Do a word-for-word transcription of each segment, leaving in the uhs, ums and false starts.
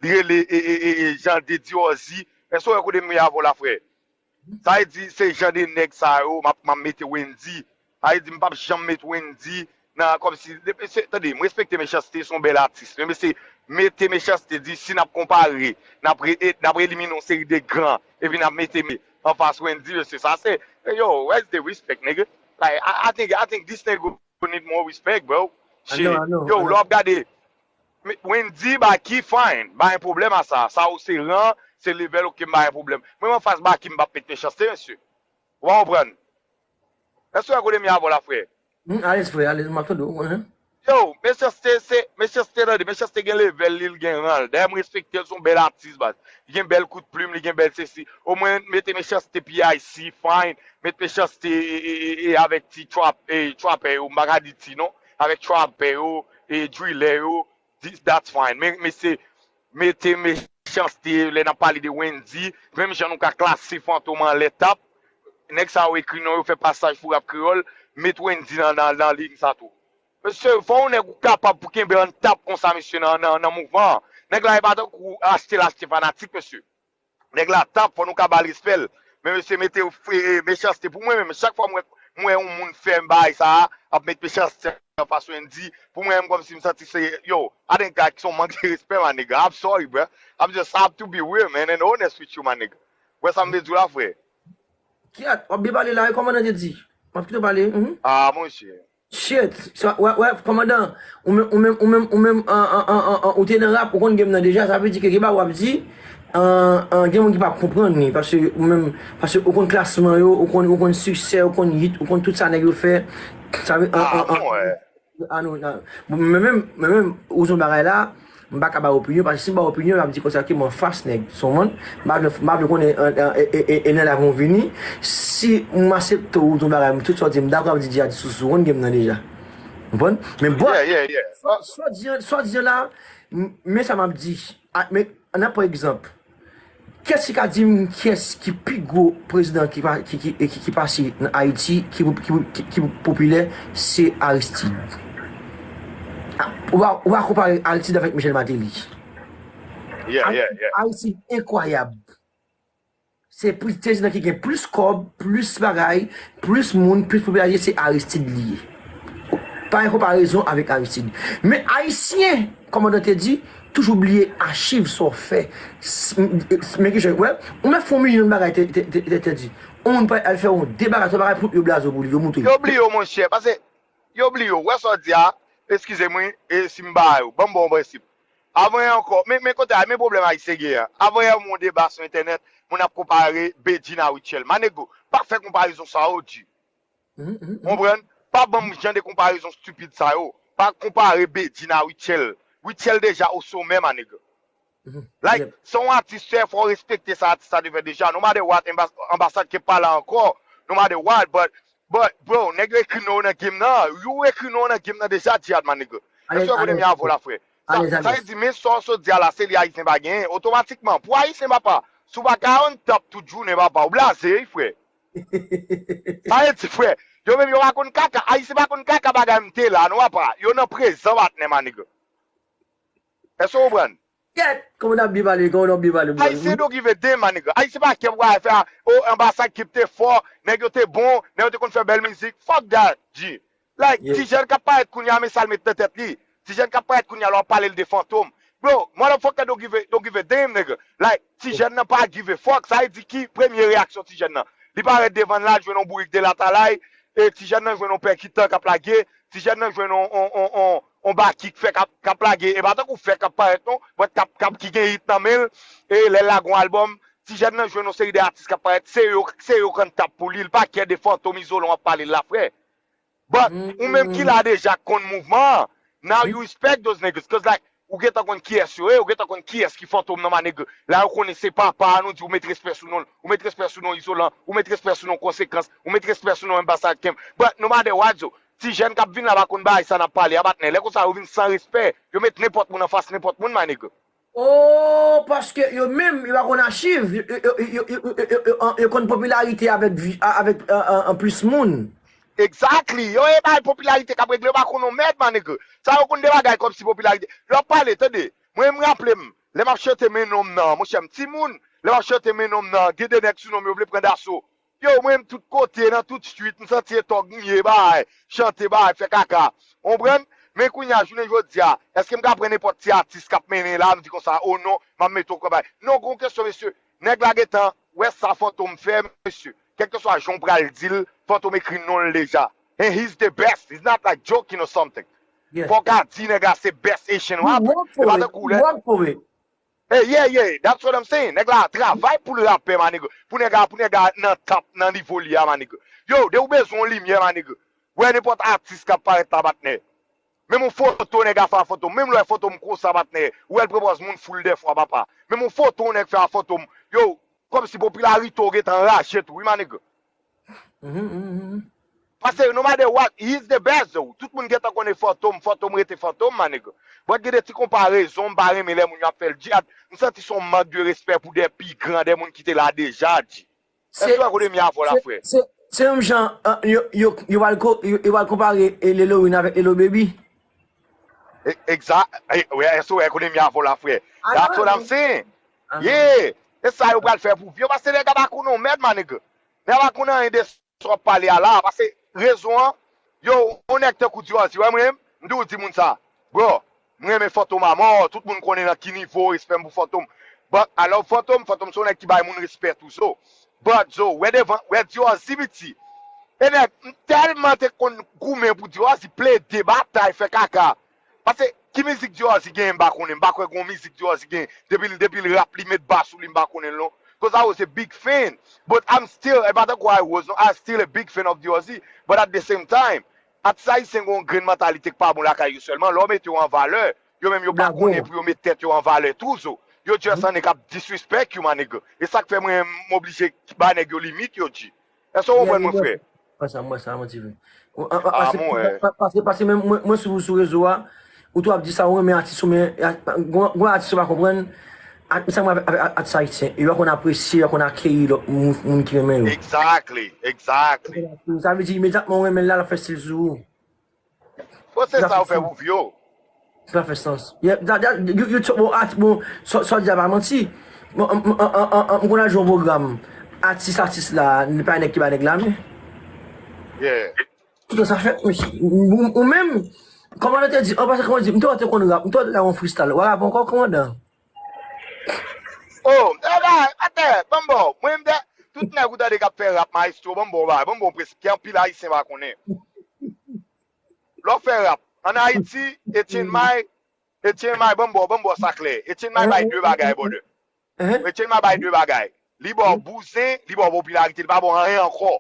li rele e, e, e, e, Jean de Diorzi. Èske w wè kote m ye avè w la, frè? Sa vle di, se jan de nèg sa yo, m ap, m ap mete Wendy. Sa vle di, m p ap janm met Wendy nan, kòmsi, mesye, tande, m respekte Mechanste, se yon bèl atis. Men, mesye, mete Mechanste di, si n ap konpare, n ap re-, e, n ap elimine yon seri de gran, epi n ap mete anfas Wendy, mesye, sa se, yo, where's the respect, nigga? Like, I, I think, I think this nigga need more respect, bro. Shit. Yo, lè w ap gade, Wendy, Baky, fine. M pa gen pwoblèm a sa. Sa ou se ran, se level, ok, m pa gen pwoblèm. Mwen, m anfas Baky, m p ap met Mechanste, mesye. Ou pa konprann? Èske w wè kote m ye avè w la, frè? Hmm, alèz, frè, alèz, m ap tande w, hein. Yo, Mechanste, se, Mechanste, tande, Mechanste gen level li, l gen ran l. Dayè, m respekte l, se yon bèl atis, baz. Li gen bèl kout plim, li gen bèl sesi. Omwen, mete Mechanste P I C, fine. Met Mechanste e, e, e, e avèk ti trap, e, trapè yo, m pa ka di ti non. Avèk trapè yo, e, drillè yo, this, that's fine. Men, men se, mete Mechanste, lè n ap pale de Wendy, menm jan nou ka klase Fantom anlè tap, nèg sa yo ekri non yo, fè pasaj pou rap kreyòl, met Wendy nan, nan, nan liy sa tou. Mesye, fò yon nèg ou kapab pou kenbe yon tap konsa, mesye, nan, nan, nan mouvman an. Nèg la, e pa tankou achte l achte fanatik, mesye. Nèg la tap, fò nou ka ba l respè l. Men mesye mete, e, Mechanste pou mwen menm. Chak fwa m wè, m wè yon moun fè m bagay sa a, ap met Mechanste anfas Wendy, pou mwen menm kòmsi m santi se, yo, I think that se yon mank de respè, my nigga. I'm sorry, bro. I'm just have to be real, man, and honest with you, my nigga. Wè sa m vle di w la, frè? Kyèt, w ap byen pale la, e kòmandan te di. M ap kite w pale. Mhm. Ah, monchè. Shit. So, wè, wè, kòmandan, ou menm, ou menm, ou menm, ou menm, an, an, an, an, an, ou te nan rap, ou konn game nan deja, sa vle di ke gen bagay w ap di, an, an, gen moun ki p ap konprann li, paske ou menm, paske ou konn klasman yo, ou konn, ou konn siksè, ou konn hit, ou konn tout sa nèg yo fè. Sa vle, an, Ah, an, an, bon, wè. An, nou, an, bon, men menm, men menm, ou se yon bagay la, m pa ka ba opinyon, paske si m ba opinyon, m ap di konsa ke m anfas nèg. Sonman, m pa vle, m pa vle konnen, e, e, e, e, e nan lavi m vini. Si m aksepte w di yon bagay, tout sa w di m dakò, m di djihadis sou, sou, w konn game nan deja. Konprann? Men bon, Yeah, yeah, yeah. Sa, sa w di an, sa w di an la, m, men sa m ap di. A, men, n ap pran egzanp. Kiyès ki ka di m kiyès ki pi gwo prezidan ki pa, ki, ki, ki, ki pase nan Ayiti, ki, ki, ki, ki popilè, se Aristide. A, ou pa, ou pa konpare Aristide avèk Michel Martelly. Yeah, yeah, Aristide, yeah. Aristide enkwayab. Se pri-, prezidan ki gen plis kòb, plis bagay, plis moun, plis popilarite, se Aristide li ye. Pa gen konparezon avèk Aristide. Men Ayisyen, kòmandan te di, toujou bliye achieve sa w fè. S-, m-, m-, men ki jan, wè, ou mèt fè yon milyon bagay, te, te, te, te, te di. On moun pa al fè yon de bagay, twa bagay pou yo blaze w pou li, yo moute. Yo bliye w, monchè, paske yo bliye w. Wè sa w di a, eskize m wi, e si m ba yo, ban m ba w yon prensip. Avan yè ankò, men, men kote a, men pwoblèm Ayisyen gen an. Avan yè, m wè yon deba sou entènèt, moun ap konpare Bedjine a Rutshelle. My nigga, pa fè konparezon sa yo, G. Mhm, mhm, mhm. Konprann? Pa ban m jan de konparezon stupid sa yo. Pa konpare Bedjine a Rutshelle. Rutshelle deja o somè, my nigga. Mhm. Like, yep. Se yon atis, fò w respekte sa atis la te fè deja. No matter what, anba-, anbasad ke pa la ankò. No matter what, but, but, bro, nèg yo ekri non yo nan game nan. Yo ekri non yo nan game nan deja, Djihad, my nigga. Èske w konnen m avè w la, frè? Sa, sa vle di, men sa w sot di a la, se li Ayisyen pa genyen. Otomatikman, pou Ayisyen, papa, si w pa ka on top tout jounen, papa, ou blaze, wi, frè. Sa vle di, frè, yo menm yo pa konn kaka. Ayisyen pa konn kaka bagay m te la, non, papa. Yo nan prezan, patnè, my nigga. Èske w konprann? Kèt, kòman n ap byen pale, kòman n ap byen pale, bro? Ayisyen don't give a damn, my nigga. Ayisyen pa kè pou al fè a, o, anbasad ki te fò, nèg yo te bon, nèg yo te konn fè bèl mizik. Fuck that, G. Like, yeah. Ti jèn k ap parèt kounye a, men sa l met nan tèt li. Ti jèn k ap parèt kounye a, lè w ap pale l de Fantom. Bro, motherfucker don't give a, don't give a damn, nigga. Like, ti jèn nan pa give a fuck. Sa vle di ki premye reyaksyon ti jèn nan? Li parèt devan l la, l jwenn yon bourik de latalay, e ti jèn nan jwenn yon pè kitan k ap lage, ti jèn nan jwenn yon, yon, yon, yon, yon baki k fè k ap, k ap lage, e pa tankou fè k ap parèt non, but k ap, k ap, ki gen hit nan men l, e lè l lage yon album, ti jèn nan jwenn yon seri de atis k ap parèt, se yo, se yo k an tap pou li, l pa kè de Fantom Izolan w ap pale l la, frè. But, ou menm ki la deja k konn mouvman an, now you respect those niggas, 'cause, like, ou gentan konn kiyès yo ye, ou gentan konn kiyès ki Fantom nan, my nigga. La yo konnen se papa a, nou di ou met respè sou non l, ou met respè sou non Izolan, ou met respè sou non Konsekans, ou met respè sou non Anbasad Kemp. But no matter what, yo, ti jèn k ap vin la pa konn bagay sa n ap pale a, patnè. Lè konsa yo vin san respè, yo met nenpòt moun anfas nenpòt moun, my nigga. Oh, paske yo menm, yo pa konn achiv, yo, yo konn popilarite avèk vi-, a-, avèk, an, an, an plis moun. Exactly. Yo, e bay popilarite k ap regle, yo pa konn yon mèd, my nigga. Sa yo konn de bagay kòmsi popilarite. Lè w ap pale, tande, mwen m raple m, Lè m ap chante men non m nan, monchè, m timoun. Lè m ap chante men non m nan, gen de nèg sou non m yo vle pran daso. Yo, mwen menm tout kote, nan tout street, m santi e tòg m ye, bay, chante, bay, fè kaka. Ou konprann? Men kounye a, jounen jodi a, èske m ka pran nenpòt ti atis k ap mennen la, m di konsa, o non, m ap mete w kòb, bay? Non, gon kesyon, mesye. Nèg la gentan wè sa Fantom fè, mesye. Kèlkeswa jan w pral di l, Fantom ekri non l deja. And he's the best. He's not like joking or something. Fò w ka di nèg la se best Haitian rapper. E pa tankou lè Hey, yeah, yeah, that's what I'm saying. Nèg la travay pou l rapè, my nigga. Pou nèg la, pou nèg la nan top, nan nivo li a, my nigga. Yo, de ou bezwen yon limyè, my nigga. Wè nenpòt atis k ap parèt la, patnè. Menm yon foto nèg la fè a Fantom. Menm lè Fantom konsa, patnè. Ou wè l pran pòz moun foul dèfwa, papa. Menm yon foto nèg fè a Fantom. Yo, kòmsi popilarite w gentan rache tou, wi, my nigga. Paske no matter what, he's the best though. Tout moun gentan konnen Fantom, Fantom rete Fantom, my nigga. But gen de ti konparezon, m pa renmen lè moun yo ap fè l. Djihad, m santi se yon mank de respè pou de pi gran, de moun ki te la deja, Dji. Èske w wè kote m ye avè w la, frè? Se menm jan, yo pral konpare Lelo Win avèk Lelo Baby. Exact. Èske w wè kote m ye avè w la, frè? That's what I'm saying. Yeah. E sa yo pral fè pou vye w, paske nèg la pa konnen yon mèd, my nigga. Nèg la pa konnen anyen de sa w ap pale a la, paske rezon an, yo, yon nèg tankou Diorzi, wè mwen, m toujou di moun sa, bro, m renmen Fantom a mò, tout moun konnen nan ki nivo respè m pou Fantom. But I love Fantom, Fantom se yon nèg ki bay moun respè tou, so. But, so, wè devan, wè Diorzi piti. E nèg, m tèlman te konn goumen pou Diorzi, plede, batay, fè kaka. Paske, ki mizik Diorzi genyen m pa konnen, m pa kwè gon mizik Diorzi genyen. Depi l, depi l rap, li met bas sou li, m pa konnen l non. Cause I was a big fan. But I'm still, e pa tankou I was, non, I still a big fan of Diorzi. But at the same time, atis ayisyen gen yon grenn mantalite k pa bon lakay yo sèlman. Lè w mete yo an valè, yo menm yo pa konnen pou yo met tèt yo an valè tou, so. Yo just annik ap disrespect you, my nigga. E sa k fè mwen, m oblije bay nèg yo limit yo, Dji. Èske w konprann mwen, frè? Mwen sa, mwen sa, mwen ti frè. Paske, paske menm mwen, mwen sou, sou rezo a, ou tou ap di sa, ou renmen atis ou, men gon atis ou pa konprann, sa mwen avèk atis ayisyen, yo konn apresye, yo konn akeyi lòt moun, moun ki renmen yo. Exactly, exactly. Sa vle di imedyatman ou renmen l la, l ap fè stil sou ou. Bon, se sa ou fè pou vye w. Sa fè sans. Bon, bon, sa w di a pa manti. M konn al jwe yon pwogram. Atis, atis la, li pa nèg ki ba nèg la men. Toutan sa fèt, mesye. Ou menm, kòmandan te di, an pase kòmandan di, m te wè te konn rap, m te wè te ka yon freestyle. W a rap ankò, kòmandan? Oh, e bay, atè, banm ba w. Mwen, m te, tout nèg ou tande k ap fè rap, maestro, banm ba w bagay, banm ba w prensip, ke anpil ayisyen pa konnen. Lè w fè rap, ann Ayiti, Etienne May, Etienne May, banm ba w, banm ba w sa klè. Etienne May bay de bagay, brother. Etienne May bay de bagay. Li ba w bouzen, li ba w popilarite, li pa ba w anyen ankò.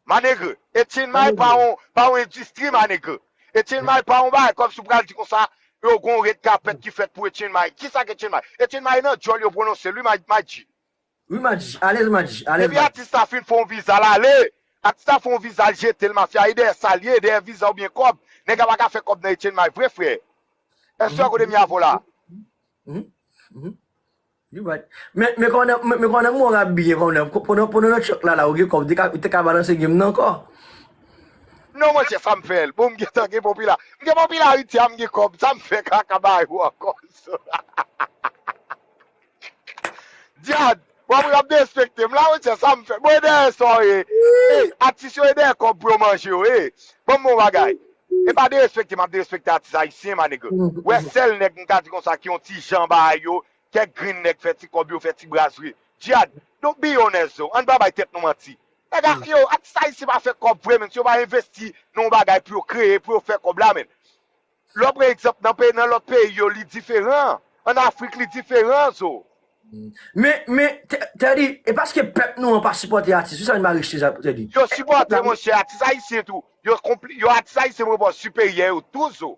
My nigga, Etienne May pa yon, pa yon endistri, my nigga. Etienne May pa yon bagay, kòmsi w pral di konsa, yo gon red carpet ki fèt pou Etienne May. Kisa k Etienne May? Etienne May nan djòl yo pwononse l wi, my, my G. Wi, my G. Alèz, my G. Alèz, my G. Depi atis la fin fè yon viza l ale, atis la fè yon viza l jete l, mafya, e dèyè sa l ye, e dèyè viza oubyen kòb. Nèg la pa ka fè kòb nan Etienne May vre, frè. Èske w kote m ye avè w la? You right. Men, men kòmandan, men, men kòmandan, mwen rap byen kòmandan. Pandan, pandan nan chòk la, la, ou gen kòb, ou te ka, ou te ka balanse game nan ankò. Non, monchè, sa m fè l. Bon, m gentan gen popila-, m gen popilarite a, m gen kòb, sa m fè kaka bay ou ankò. Dyad, w ap, w ap derespekte m la, monchè, sa m fè. Bon, e dèyè sa w ye. Ey, atis yo e dèyè kòb pou yo manje yo, ey. Ban m yon bagay. E pa derespekte m ap derespekte atis ayisyen, my nigga. Wè sèl nèg m ka di konsa ki yon ti jan bay yo, kèk grenn nèg fè ti kòb yo, fè ti braz vre. Djihad, don't be honest, yo. Ann pa bay tèt nou manti. Nèg a, yo, atis ayisyen pa fè kòb vre, men si yo pa envesti nan yon bagay pou yo kreye, pou yo fè kòb la, men. Lè w pran egzanp nan peyi, nan lòt peyi yo, li diferan. Ann Afrik, li diferan, zo. Men, men, Teddy, e paske pèp nou an pa sipòte atis, wi sa vin pa rechte sa, Teddy. Yo sipòte, monchè, atis ayisyen tou. Yo konpli-, yo atis ayisyen pran pòz siperyè yo tou, zo.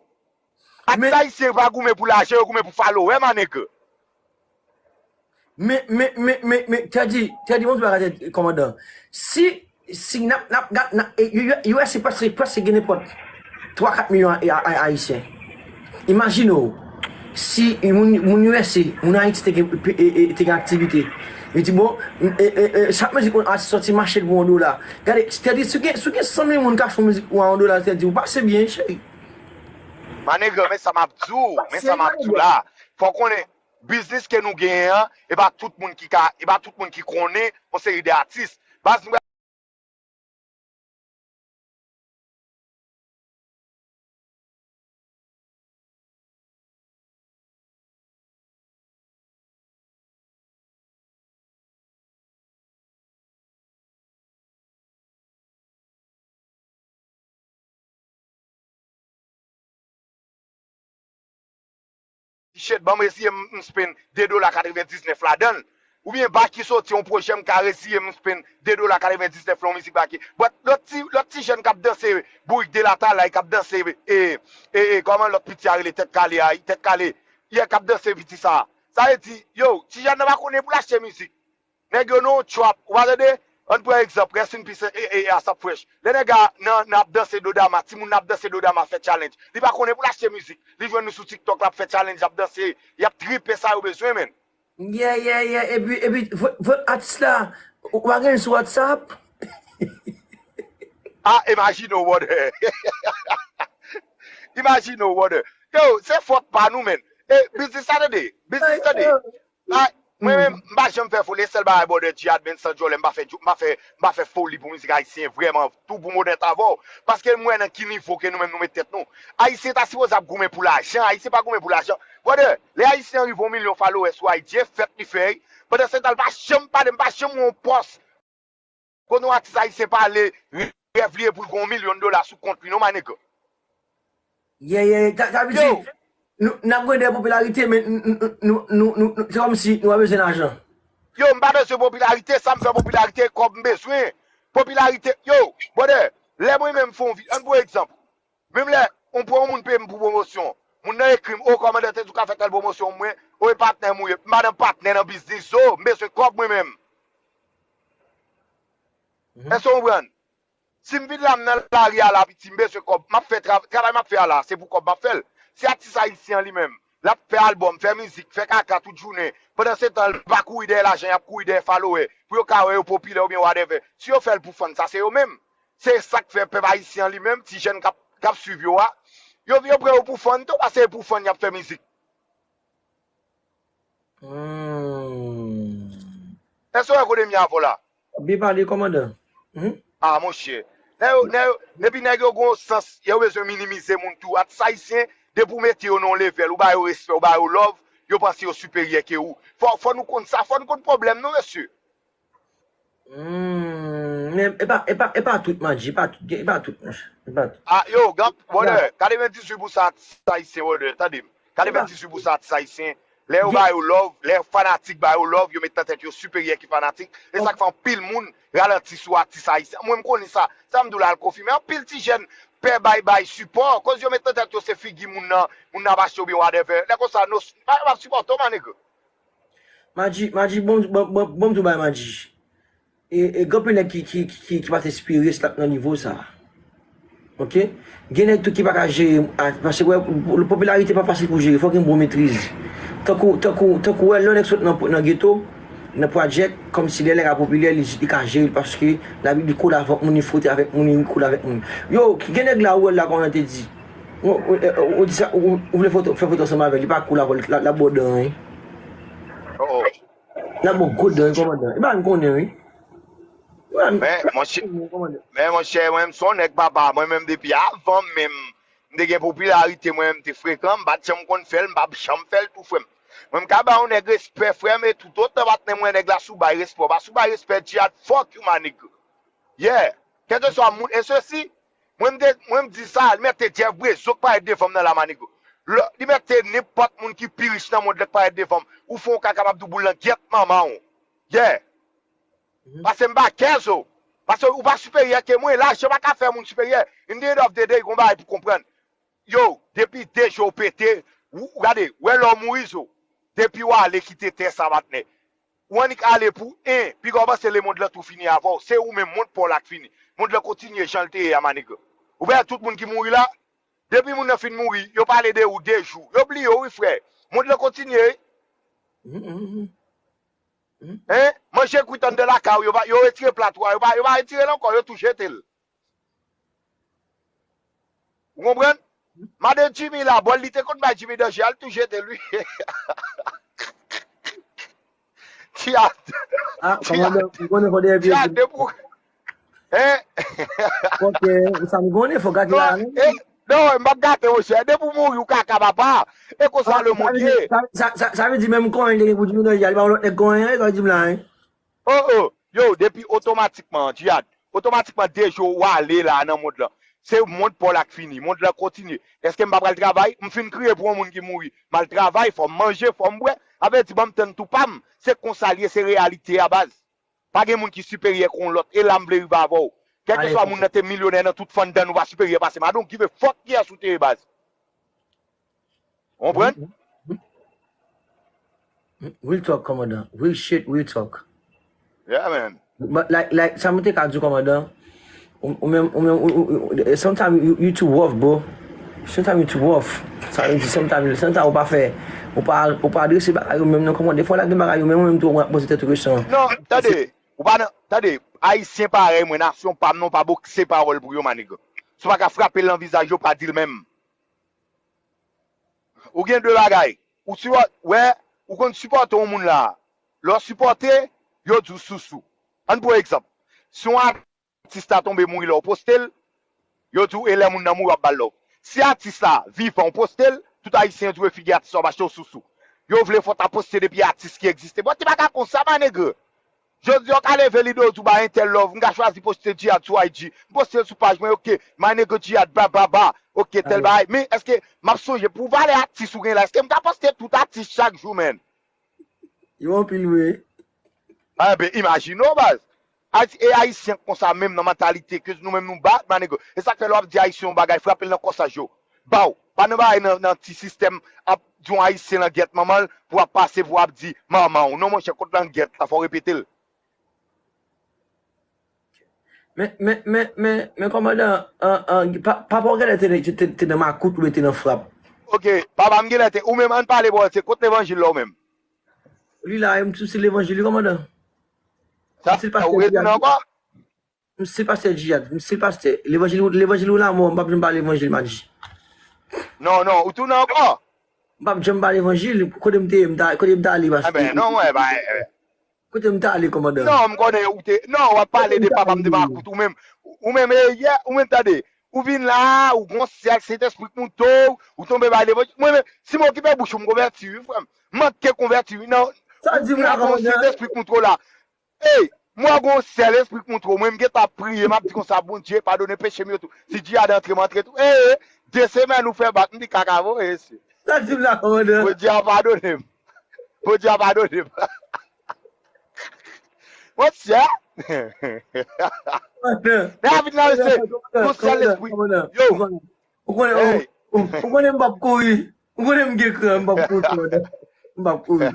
Atis ayisyen pa goumen pou lajan, yo goumen pou follower, my nigga. Men, men, men, men, men, Teddy, Teddy, mwen di bagay, Teddy, kòmandan. Si, si n ap, n ap, n ap, n ap, e, U S A prèske, prèske gen nenpòt twa, kat milyon a, a, a, ayisyen. Imajine w, si moun, moun U S A, moun Ayiti te gen, e, e, te gen aktivite. Yo di, bon, e, e, e, chak mizik yon atis sòti mache l pou yon dola. Gade, Teddy, si w gen, si w gen san mil moun k achte yon mizik pou yon dola, Teddy, ou pase byen, cheri. My nigga, men sa m ap di w, men sa m ap di w la. Fò w konnen, biznis ke nou genyen an, e pa tout moun ki ka, e pa tout moun ki konnen yon seri de atis. Baz, nou T-shirt, ban m eseye m, m spend de dola katrevendiznèf ladan l. Oubyen Baky soti yon pwojè, m ka eseye m spend de dola katrevendiznèf lan yon mizik Baky. But lòt ti, lòt ti jèn k ap danse bourik de latalay, k ap danse, e, e, e, kòman lòt piti a rele, tèt kale a, tèt kale, yè k ap danse piti sa. Sa vle di, yo, ti jèn nan pa konnen pou l achte mizik. Nèg yo nan yon trap, ou pa tande? Ann pran egzanp, rest in peace, e, e, e, Asap Fresh. Lè nèg la nan, nan ap danse dodama, timoun nan ap danse dodama, fè challenge. Li pa konnen pou l achte mizik. Li jwenn nou sou TikTok, l ap fè challenge, l ap danse, y ap tripe sa yo bezwen, menn. Yeah, yeah, yeah. Epi, epi, vòt, vòt atis la, ou pa gen l sou WhatsApp? Ah, imajine w, brother. Imajine w, brother. Yo, se fòt pa nou, menn. E, biznis sa, tande. Biznis, tande. Ay, mwen menm, m pa janm fè foli, e sèl bagay, brother, Djihad, menn, san djòlè, m pa fè, m pa fè, m pa fè foli pou mizik ayisyen, vrèman, tou pou m onèt avè w. Paske m wè nan ki nivo ke nou menm nou met tèt nou. Ayisyen ta sipoze ap goumen pou lajan, Ayisyen pa goumen pou lajan. Brother, lè Ayisyen rive yon milyon followers sou I G, fèt li fè, pandan se tan l pa janm pale, m pa janm wè yon pòs kote yon atis ayisyen pale, rèv li e pou l gen yon milyon dola sou kont li, non, my nigga. Yeah, yeah, yeah. Sa, sa vle di, nou, n ap gen de popilarite, men n-, n-, nou, nou, nou, nou, se kòmsi nou pa bezwen lajan. Yo, m pa bezwen popilarite, sa m fè popilarite, kòb m bezwen. Popilarite, yo, brother, lè mwen menm fè yon vi-, ann pran egzanp. Menm lè, on pran yon moun peye m pou pwomosyon. Moun nan ekri m, o kòmandan te di w ka fè tèl pwomosyon mwen, o e patnè m ou ye. M pa nan patnè nan biznis, o, m bezwen kòb mwen menm. Èske w konprann? Si m vin la, m nan lari a la, piti, m bezwen kòb. M ap fè tra-, travay m ap fè a la, se pou kòb m ap fè l. Si atis ayisyen an li menm, l ap fè albòm, fè mizik, fè kaka tout jounen, pandan se tan, l pa kouri dèyè lajan, y ap kouri dèyè follower, pou yo ka wè yo popilè oubyen whatever. Si yo fè l pou fun, sa se yo menm. Se sa k fè pèp ayisyen an li menm, ti jèn k ap, k ap swiv yo a, yo, yo pran yo pou fun tou, paske se pou fun y ap fè mizik. Hmm. Èske w wè kote m ye avè w la? Byen pale, kòmandan. Hmm? Ah, monchè. Nèg yo, nèg yo, epi nèg yo gon sans, yo bezwen minimize moun tou. Atis ayisyen, depi w mete yo nan yon level, ou ba yo respè, ou ba yo love, yo panse yo siperyè ke ou. Fò, fò nou konn sa, fò nou konn pwoblèm nou, mesye. Hmm, men e pa, e pa, e pa tout, Madji, e pa tout, e pa tout, monchè. E pa tout. Ah, yo, gad, brother, katrevendizuit pousan atis ayisyen, brother, tande m. Katrevendizuit pousan atis ayisyen, lè yo ba yo love, lè fanatik ba yo love, yo met nan tèt yo siperyè ki fanatik. E sa k fè anpil moun ralanti sou atis ayisyen. Mwen, m konnen sa. Sa m di w la, al konfime. Anpil ti jèn pè bay, bay sipò, koz yo met nan tèt yo se figi moun nan, moun nan ap achte oubyen whatever. Lè konsa, nou, pa, pa sipòte w, my nigga. Madji, Madji, bon, bon, bon, bon, m tou bay Madji. E, e gen anpil nèg ki, ki, ki, ki, ki pa t enspire si l ap nan nivo sa. Oke? Gen nèg tou ki pa ka jere, a, paske wè, popilarite pa fasil pou jere, fò gen bon metriz. Tankou, tankou, tankou wè, lè yon nèg sot nan, nan geto, nan project, kòmsi lè nèg la popilè, li, li ka jere l paske li, li kole avèk moun, li fwote avèk moun, li kole avèk moun. Yo, gen nèg la ou wè l la kòman te di. Ou, ou, ou, ou di sa, ou, ou vle foto, fè foto ansanm avè l, li pa cool avè l, l ap ba w dan, wi. Oh, oh. L ap ba w gwo dan, wi, kòmandan. E pa m konnen, wi. Men, monchè, men, monchè, mwen menm, se yon nèg papa. Mwen menm, depi avan menm m te gen popilarite, mwen menm, m te frekan, m pa t janm konn fè l, m p ap janm fè l tou, frè m. Mwen, m ka ba yon nèg respè, frè m, e toutotan patnè mwen, nèg la sou bay respè, w pa sou bay respè, Djihad, fuck you, my nigga. Yeah. Kèlkeswa moun, e sesi, mwen, m te, mwen, m di sa, li mèt te Jeff Bezos k parèt devan m nan la, my nigga. Lè, li mèt te nenpòt moun ki pi rich nan mond lan k parèt devan m. Ou fè yon kaka, m ap di w boul nan gyèt manman w. Yeah. Paske m pa kè zo. Paske ou pa siperyè ke mwen. Lajan pa ka fè moun siperyè. In the end of the day, gon bagay pou konprann. Yo, depi de je w pete, ou, ou gade, wè lè w mouri zo. Depi w ale kite tè sa, patnè. Ou annik ale pou en, piga w panse lemonn lan tou fini avè w. Se ou menm, mond pa w la k fini. Mond lan kontinye jan l te ye a, my nigga. Ou wè tout moun ki mouri la? Depi moun nan fin mouri, yo pale de ou de jou. Yo bliye w, wi, frè. Mond lan kontinye, wi. Hein? Manje kwit anndan lakay ou, yo pa, yo retire plat ou a, yo pa, yo pa retire l ankò, yo tou jete l. Ou konprann? Madan Jimmy la, bòl li te konn bay Jimmy Danger, al tou jete l wi. Ti a, Ah, ti a, kòmandan, m konnen fò dèyè pye. Ti a de pou. Hein? Ok, sa m konnen, fò gate la. Non, eh, non, m ap gate, monchè. De pou mouri, ou kaka papa. E konsa le monde ye. Sa, sa, sa, sa vle di menm konyen li te gen pou Jimmy Danger, li pa yon lòt nèg konyen, sa vle di m la, hein? Oh, oh. Yo, depi otomatikman, Jihad, otomatikman de jou ou ale la nan mond lan. Se mond pa w la k fini. Mond lan kontinye. Èske m pa pral travay? M fin kriye pou yon moun ki mouri. M al travay, fò m manje, fò m bwè. Sa vle di, ban m tann tou pa m. Se konsa l ye, se reyalite a, baz. Pa gen moun ki siperyè ke yon lòt. E la m vle rive avè w. Kèlkeswa moun nan te milyonè nan tout fanndan, ou pa siperyè pase m. I don't give a fuck kiyès ou te ye, baz. Ou konprann? Real talk, kòmandan. Real shit, real talk. Yeah, man. But like, like, sa mwen te ka di w, kòmandan, ou, ou menm, ou menm, ou, ou, ou, sometimes you, you too rough, bro. Sometimes you too rough. Sa vle di, sometimes, sometimes ou pa fè, ou pa, ou pa adrese bagay yo menm non, kòmandan. Defwa la gen bagay yo menm, ou menm tou, ou ap poze tèt ou kesyon. Non, tande, ou pa nan, tande, Ayisyen parèy mwen, nasyon pa m nan, ou pa bokse pawòl pou yo, my nigga. Si w pa ka frape l nan vizaj yo, pa di l menm. Ou gen de bagay. Ou si wè, ou konn sipòte yon moun la. Lè w sipòte, yo di w sousou. Ann pran egzanp. Si yon atis ta tonbe mouri lè w poste l, yo di w e lè moun nan mouri w ap ba l love. Si atis la vivan w poste l, tout ayisyen yo di w e figi atis la w ap achte w sousou. Yo vle fò w ta poste depi atis ki egziste. Bon, ti pa ka konsa, my nigga. Jodi a w ka leve lide w di w ba entèl love, m ka chwazi poste Jihad sou I G. M poste l sou paj mwen, ok, my nigga Jihad, bla bla bla, ok, tèl bagay. Men èske m ap sonje pou valè atis ou gen la, èske m ka poste tout atis chak jou, man? Yo anpil vre. Enben, imajine w, baz. Ayiti, e Ayisyen konsa menm nan mantalite ke nou menm nou bad, my nigga. E sa k fè lè w ap di Ayisyen yon bagay, frape l nan kòsaj yo. Baw, pa nan bagay nan, nan ti sistèm ap di yon Ayisyen langyèt manman l pou ap pase pou ap di manman w. Non, monchè, kot langyèt la, fò w repete l. Men, men, men, men, men, kòmandan, an, an, pa, papa w genlè te, te, te, te nan makout oubyen te nan frap? Ok, papa m genlè te, ou menm, ann pale bò, se kot levanjil la ou menm? Li la, m sou se levanjil, wi, kòmandan. Sa, ou retounen ankò? M se pastè Jihad, m se pastè. Levanjil, levanjil ou lanmò, m p ap janm pale levanjil, m a di. Non, non, ou tounen ankò? M p ap janm pale levanjil, kote m te ye, m ta, kote m ta ale, pastè. Enben, non, mwen, ba, Kote m ta ale, kòmandan? Non, m konnen ou te, non, w ap pale de papa m te makout, ou menm, ou menm, e, yè, ou menm tande, ou vin la, ou gon sèl, Sentespri k moute w, ou tonbe bay levanjil. Mwen menm, si m okipe bouch ou, m konvèti, wi, frè m. M manke konvèti, wi, nan, ou, ou gon Sentespri k moute w la. Ey, mwen gon sèl espri k montre w. Mwen, m gentan ap priye, m ap di konsa, Bondye, padone peche m yo tou. Si Jihad antre, m antre tou. Ey, de semèn ou fè bak, m di kaka voye, se. Sa di m la, kòmandan? Bondye a padone m. Bondye a padone m. Monchè. Men avin la, mesye, gon sèl espri. Yo. Ou konnen, ou, ou, ou konnen m p ap kouri. Ou konnen m gen kran, m p ap kouri, kòmandan. M p ap kouri.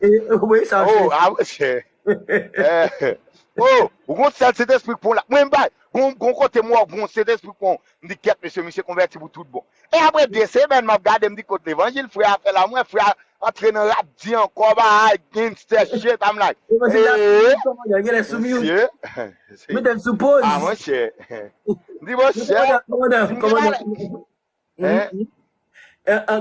E, ou wè sa, oh, ah, monchè. Eh. Oh, ou gon sèl Sentespri k pran w la. Mwen, m bay, gon, gon kote m wè, gon Sentespri k pran w. M di, kèt, mesye, misye konvèti pou tout bon. E apre de semèn, m ap gade, m di, kot levanjil, frè a fè la, mwen, frè a antre nan rap, di ankò, bay, gangster shit, I'm like, eh, kòmandan, genlè sou mute. Mete l sou poz. Ah, monchè. M di, monchè. Kòmandan, kòmandan, kòmandan. Hein?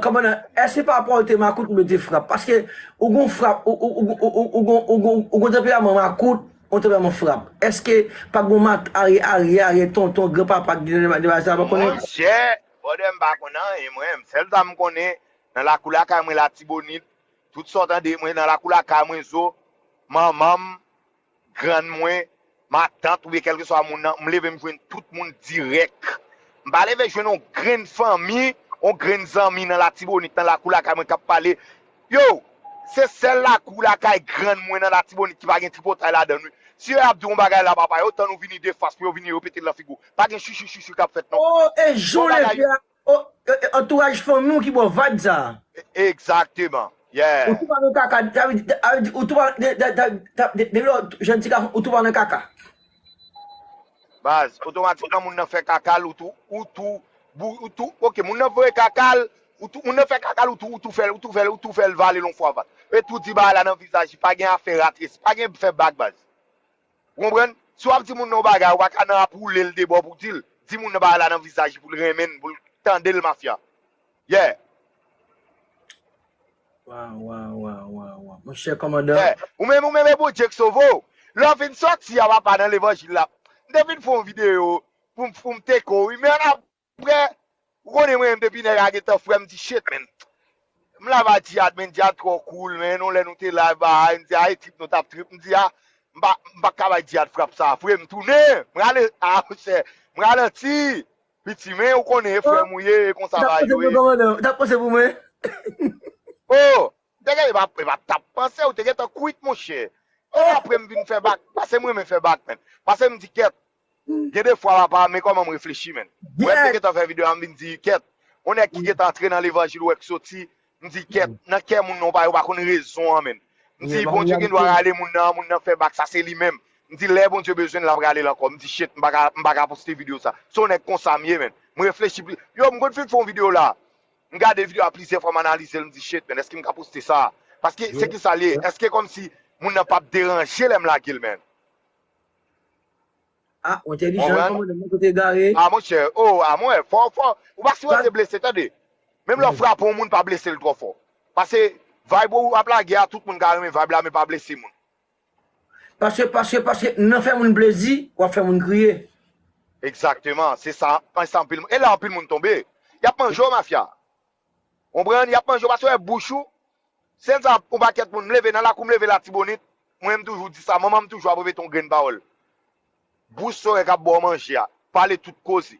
Kòmandan, èske pa pòte makout ou mete frap? Paske ou gon frap, ou, ou, ou, ou, ou, ou gon, ou gon, ou gon tanperaman makout, yon tanperaman frap. Èske pa gon mat aryè, aryè, aryè, tonton, granpapa ki gen de bagay sa, pa konnen? Monchè, bòdè m pa konn anyen, mwen. Sèl sa m konnen, nan lakou lakay mwen Latibonit, tout sa w tande mwen nan lakou lakay mwen, zo, manman m, grann mwen, matant oubyen kèlkeswa moun nan, m leve m jwenn tout moun dirèk. M pa leve jwenn yon grenn fanmi, yon grenn zanmi nan Latibonit, nan lakou lakay mwen k ap pale. Yo, se sèl lakou lakay grann mwen nan Latibonit ki pa gen tripotay ladan l, wi. Si yo ap di yon bagay la, papa, yo tann ou vini defans pou yo vini repete l nan figi w. Pa gen chichi chichi k ap fèt, non. Oh, e jan w leve a, oh, e, e, antouraj fanmi w ki ba w vibe sa a. E, egzakteman. Yeah. Ou tou pa nan kaka, sa vle di, sa vle di, ou tou pa, de, de, de, de, de, de, de, jèn ti gason, ou tou pa nan kaka. Baz, otomatikman moun nan fè kaka l, ou tou, ou tou, bou-, ou tou, ok, moun nan voye kaka l, ou tou, moun nan fè kaka l, ou tou, ou tou fè l, ou tou fè l, ou tou fè l vale l yon fwa vat. E tou di bagay la nan vizaj li, pa gen afè rat resi, pa gen fè bak, baz. Ou konprann? Si w ap di moun nan yon bagay, ou pa ka nan ap woule l de bò pou w di l. Di moun nan bagay la nan vizaj li pou l renmen l, pou l tande l, mafya. Yeah. Waw, waw, waw, waw, waw. Monchè kòmandan. Yeah. Ou menm, ou menm, e Bondye k sove w. Lè w vin sòti a, papa, nan levanjil la. M te vin fè yon videyo pou m, pou m teke w, wi, men apre, ou konnen mwen menm depi nèg la gentan frè m, m di shit, man. M la ba Djihad, men Djihad twò cool, men yon lè nou te live, bay, m di a, e trip nou t ap trip, m di a, m pa, m pa ka bay Djihad frap sa, frè m tounen, m rale, a, monchè, m ralanti. Piti, men ou konnen, e frè m ou ye, e konsa bagay yo ye. Ou t ap panse pou mwen? Oh, te gen, e pa, e pa t ap panse, ou te gentan kwit, monchè. E apre m vin fè bak, paske m renmen fè bak, men. Paske m di, kèt, gen de fwa, papa, men kòman m reflechi, men. Ou wè, m te gentan fè videyo a, m vin di, kèt, yon nèg ki gentan antre nan levanjil, ou wè k soti, m di, kèt, nan kè moun nan, ou pa, ou pa konn rezon an, men. M di, Bondye gen dwa rale moun nan, moun nan fè bak, sa se li menm. M di, lè Bondye bezwen l, l ap rale l ankò. M di, shit, m pa ka, m pa ka poste videyo sa. Se yon nèg konsa m ye, men. M reflechi pli. Yo, m konn fin fè yon videyo la. M gade videyo a plizyè fwa, m analize l, m di, shit, men, èske m ka poste sa? Paske, se ki sa l ye? Èske kòmsi moun nan p ap deranje lè m lage l, men? Ah, ou entèlijan, kòmandan, men kote egare. Ah, monchè, oh, ah, mwen, fò, fò. Ou pa sipoze blese, tande. Menm lè w frape yon moun, pa blese l twò fò. Paske, vibe ou ap lage a, tout moun ka renmen vibe la, men pa blese moun. Paske, paske, paske, nan fè moun plezi, w ap fè moun kriye. Egzakteman, se sa, se sa anpil moun. E la, anpil moun tonbe. Y ap manje w, mafya. Konprann? Y ap manje w, paske w wè bouch ou, Sèl sa, yon pakèt moun, m leve nan lakou, m leve Latibonit, mwen, m toujou di sa, manman m toujou ap repete yon grenn pawòl. Bouch se yon nèg k ap ba w manje a, pale tout koze.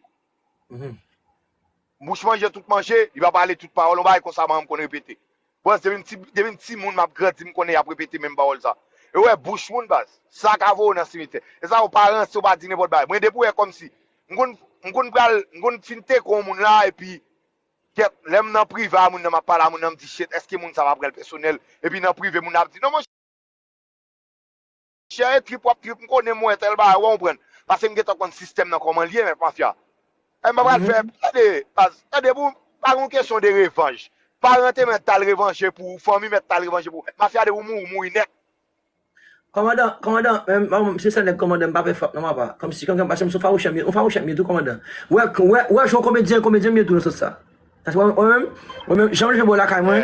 Bouch manje tout manje, li pa pale tout pawòl, yon bagay konsa manman m konn repete. Bòs, depi m ti, depi m timoun, m ap grandi, m konnen y ap repete menm pawòl sa. E w wè bouch moun, baz, sa ka voye w nan simitè. E sa, w pa ranse, w pa di nenpòt bagay. Mwen, depi w wè kòmsi, m konn, m konn pral, m konn fin teke yon moun la, epi, Kèt, lè m nan prive a moun nan, m ap pale a moun nan, m di, shit, èske moun sa pa pran l pèsonèl? Epi nan prive, moun nan ap di, non, monchè, e trip w ap trip, m konnen m wè tèl bagay, w konprann. Paske m gentan konn sistèm nan kòman l ye, men mafya. E m pa pral fè, tande, baz, tande, pou, pa yon kesyon de revanj. Paran te mèt t al revanje pou ou, fanmi mèt t al revanje pou ou. Mafya, depi w mouri, w mouri nèt. Kòmandan, kòmandan, men, men, se sèl nèg kòmandan, m pa pè frap non, papa. Kòmsi, kòmsi, paske m se yon fawouchè m ye, yon fawouchè m ye tou, kòmandan. Wè, wè, wè, jan w komedyen, komedyen m ye tou nan sans sa. Paske mwen, mwen menm, mwen menm, jan m leve bò lakay mwen,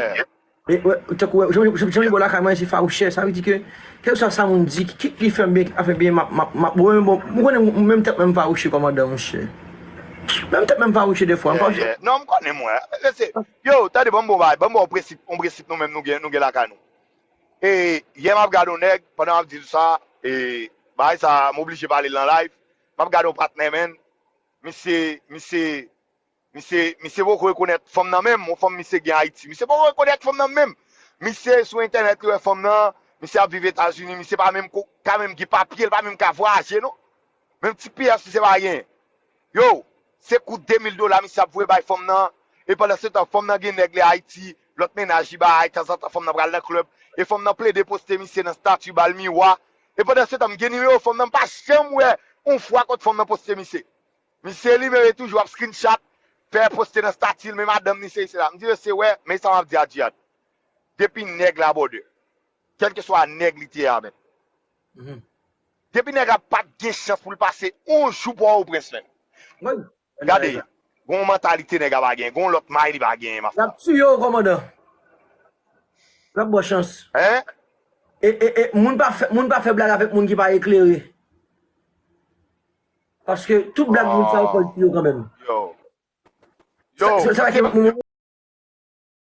e, wè, tankou, wè, jan, jan, jan m leve bò lakay mwen, se fawouchè. Sa vle di ke, kèlkeswa sa moun di, kit li fè m byen, kit li pa fè m byen, m ap, m ap, m ap, mwen menm, bon, m konnen, mwen menm tèt mwen m fawouchè, kòmandan, monchè. Menm tèt mwen m fawouchè defwa, m fawouchè. Non, m konnen mwen. Yo, tande, ban m bon bagay, ban m bon prensip, yon prensip nou menm nou gen, nou gen lakay nou. E, yè m ap gade yon nèg, pandan m ap di nou sa, e, bagay sa, m oblije pale l nan live. M ap gade yon patnè, man. Misye, misye, misye, misye poko rekonèt fanm nan menm, yon fanm misye gen Ayiti. Misye poko rekonèt fanm nan menm. Misye sou entènèt, li wè fanm nan, misye ap viv Etazini, misye pa menm ko-, ka menm gen papye, li pa menm ka vwayaje, non. Menm ti piyès misye pa genyen. Yo, se kou de mil dola misye ap voye bay fanm nan. E pandan se tan, fanm nan gen nèg li Ayiti, lòt mennaj li bay, tanzantan fanm nan pral nan club. E fanm nan plede poste misye nan stati Balmiwa. E pandan se tan, m gen nimewo fanm nan, m pa janm wè yon fwa kot fanm nan poste misye. Misye li menm, li toujou ap screenshot, fè poste nan stati l, men madanm ni sesi sela. M di, mesye, wè, men sa m ap di a Djihad. Depi nèg la bòdè, kèlkeswa nèg li te ye a, men. Depi nèg la pa t gen chans pou l pase yon jou Pòtoprens, men. Gade, gon mantalite nèg la pa genyen, gon lòt may li pa genyen, mafya. L ap tiye w, kòmandan. L ap ba w chans. Hein? E, e, e, moun pa fè, moun pa fè blag avèk moun ki pa eklere. Paske tout blag moun sa yo fò l tiye w kanmenm. Yo. Yo. Sa, sa, sa,